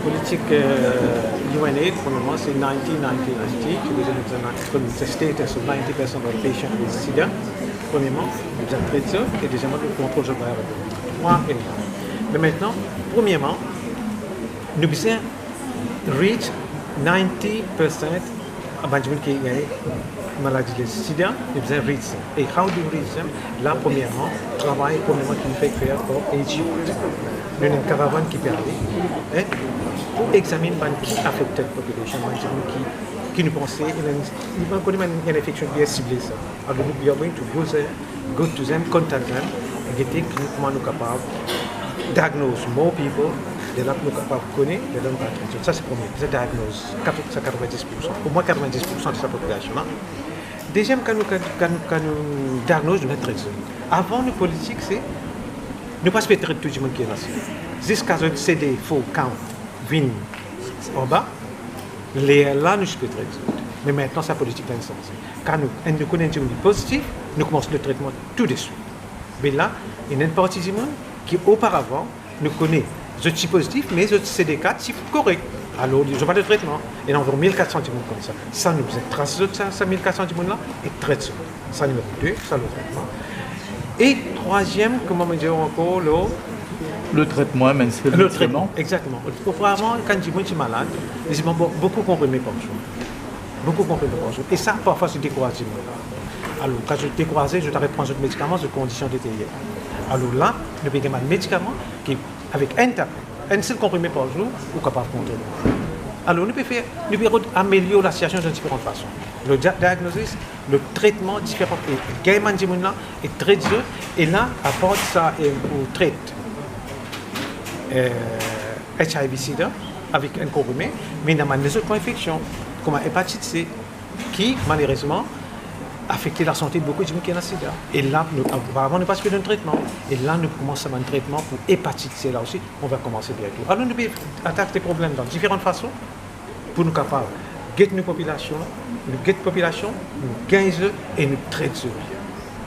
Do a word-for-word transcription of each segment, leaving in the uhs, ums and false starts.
Politik, euh, U N aid, premièrement, c'est ninety ninety ninety, c'est-à-dire nous avons comme status of ninety percent of patients with sida. Premièrement, nous avons tret zot, et deuxièmement, nous contrôlons zot. Trois éléments. Mais maintenant, premièrement, nous besoin reach ninety percent a bann dimoun ki gagn maladi le sida, nou bizin reach them. E how do you reach them? La, premièrement, travay, premièrement, ki nou fek fer par A G. Nou ena enn karavann ki pe ale, hein, pou examine bann ki affected population, bann dimoun ki, ki nou panse, ena enn, nou kone bann, ena infeksion bien sible sa. Alor, nou, we are going to go there, go to them, contact them, e gete ki, kouma nou kapav diagnose more people, de la nou kapav kone, de la nou kapav tret. Sa se premie, se diagnose, kat-, sa katrevin-dis poursan, omwin katrevin-dis poursan de sa populasion la. Deziem, kan nou, kan, kan, kan nou diagnose, nou tret zot. Avan, nou politik, se, nou pa ti pe tret tou dimoun ki ena sida. Ziska zot C D four count vinn anba, lerla nou ti pe tret zot. Me aster sa politik la inn sanze. Kan nou, enn nou kone enn dimoun li pozitif, nou koumans le tretman tou de swit. Me la, ena enn parti dimoun ki oparavan, nou kone, zot ti pozitif, me zot C D kat ti korek. Alor, zot pa le tretman. Ena anviron mil kat san dimoun koumsa. Sa, nou bizin tras zot, sa, sa mil kat san dimoun la, e tret zot. Sa nimero de, sa le tretman. E trwaziem, kouma mo dir ankor, le... Le tretman, me se le tretman, exakteman. Oparavan, kan dimoun ti malad, li dir, bon, boukou konprime par zour. Boukou konprime par zour. E sa, parfwa, se dekouraze dimoun. Alor, kan zot dekouraze, zot aret pran zot medikaman, zot kondision deteryore. Alor la, nou pe gagn bann medikaman ki, avek enn tablet, enn sel konprime par zour, ou kapav kontrole. Alor, nou pe fer, nou pe rod-, amelior lasitiasion dan diferan fason. Le dia-, diagnosis, le tretman, diferan, e gagn bann dimoun la, e tret zot, e la, apar sa, e, pou tret, e, H I V sida, avek enn konprime, me ena bann lezot kouma infeksion, kouma epatit C, ki, malerezman, afekte lasante boukou dimoun ki ena sida. E la, nou, oparavan, nou pa ti pe donn tretman. E la, nou koumans sa bann tretman pou epatit C la osi, on va komanse biento. Alor, nou pe atak de problem dan diferan fason pou nou kapav get nou popilasion, nou get popilasion, nou gagn zot e nou tret zot.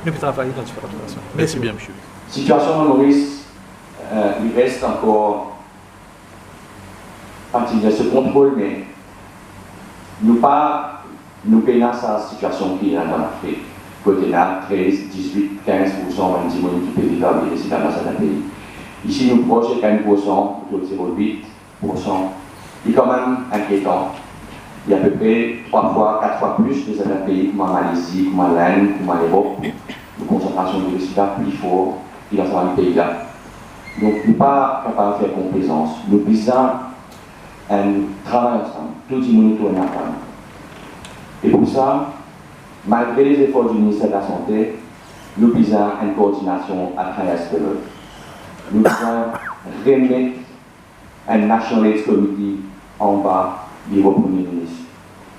Nou pe travay dan diferan fason. Mersi bien, misie. Sitiasion Moris, euh, li res ankor, pa ti dir sou kontrol, me nou pa, nou pena sa sitiasion ki ena an Afrik, kot ena trez, dizwit, kinz poursan bann dimoun ki pe viv avek sida dan sertin pei. Isi, nou pros de kinz poursan, plito zero wit poursan. Li kanmem inkietan. Li apepre trwa fwa, kat fwa plis ki sertin pei kouma Malezi, kouma Lenn, kouma Lerop. Nou konsantrasion de sida pli for ki dan sa bann pei la. Donk, nou pa kapav fer konplezans. Nou bizin enn travay ansam, tou dimoun otour enn latab. E pou sa, malgre lezefor di Minister Lasante, nou bizin enn koordinasion at highest level. Nou bizin remet enn National AIDS Committee anba biro Premie Minis.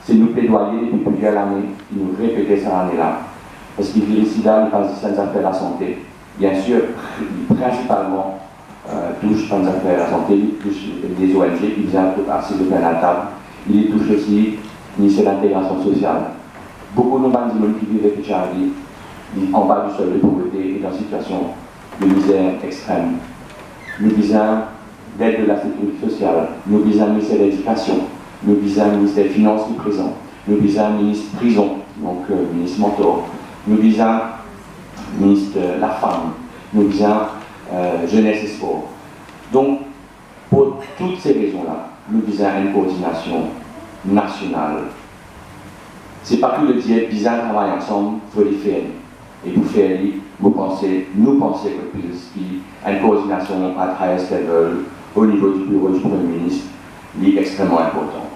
Se nou pledwaye depi plizier lane, e nou repete sa lane la. Parski viris sida, li pa zis enn zafer lasante. Biensir, li prinsipalman, euh, tous bann zafer lasante, li tous les O N G ki bizin asiz otour enn latab. Li tous osi Minister Lintegrasion Sosial. Boukou nou bann dimoun ki viv ek H I V, li anba di seuil de pauvreté e dan sitiasion de mizer extrem. Nou bizin led de la sekirite sosial, nou bizin Minister Ledikasion, nou bizin Minister Finans ki prezan, nou bizin Minis Prizon, donk, euh, Minis Montaur, nou bizin Minis, euh, Lafam, nou bizin, euh, Zenes e Spor. Donk, pou tou se rezon la, nou bizin enn koordinasion nasional. Se pa tou de dir bizin travay ansam, fode fer li. E pou fer li, mo panse, nou panse kot Pils ki enn koordinasion at highest level, o nivo di biro di Premie Minis, li extrememan inportan.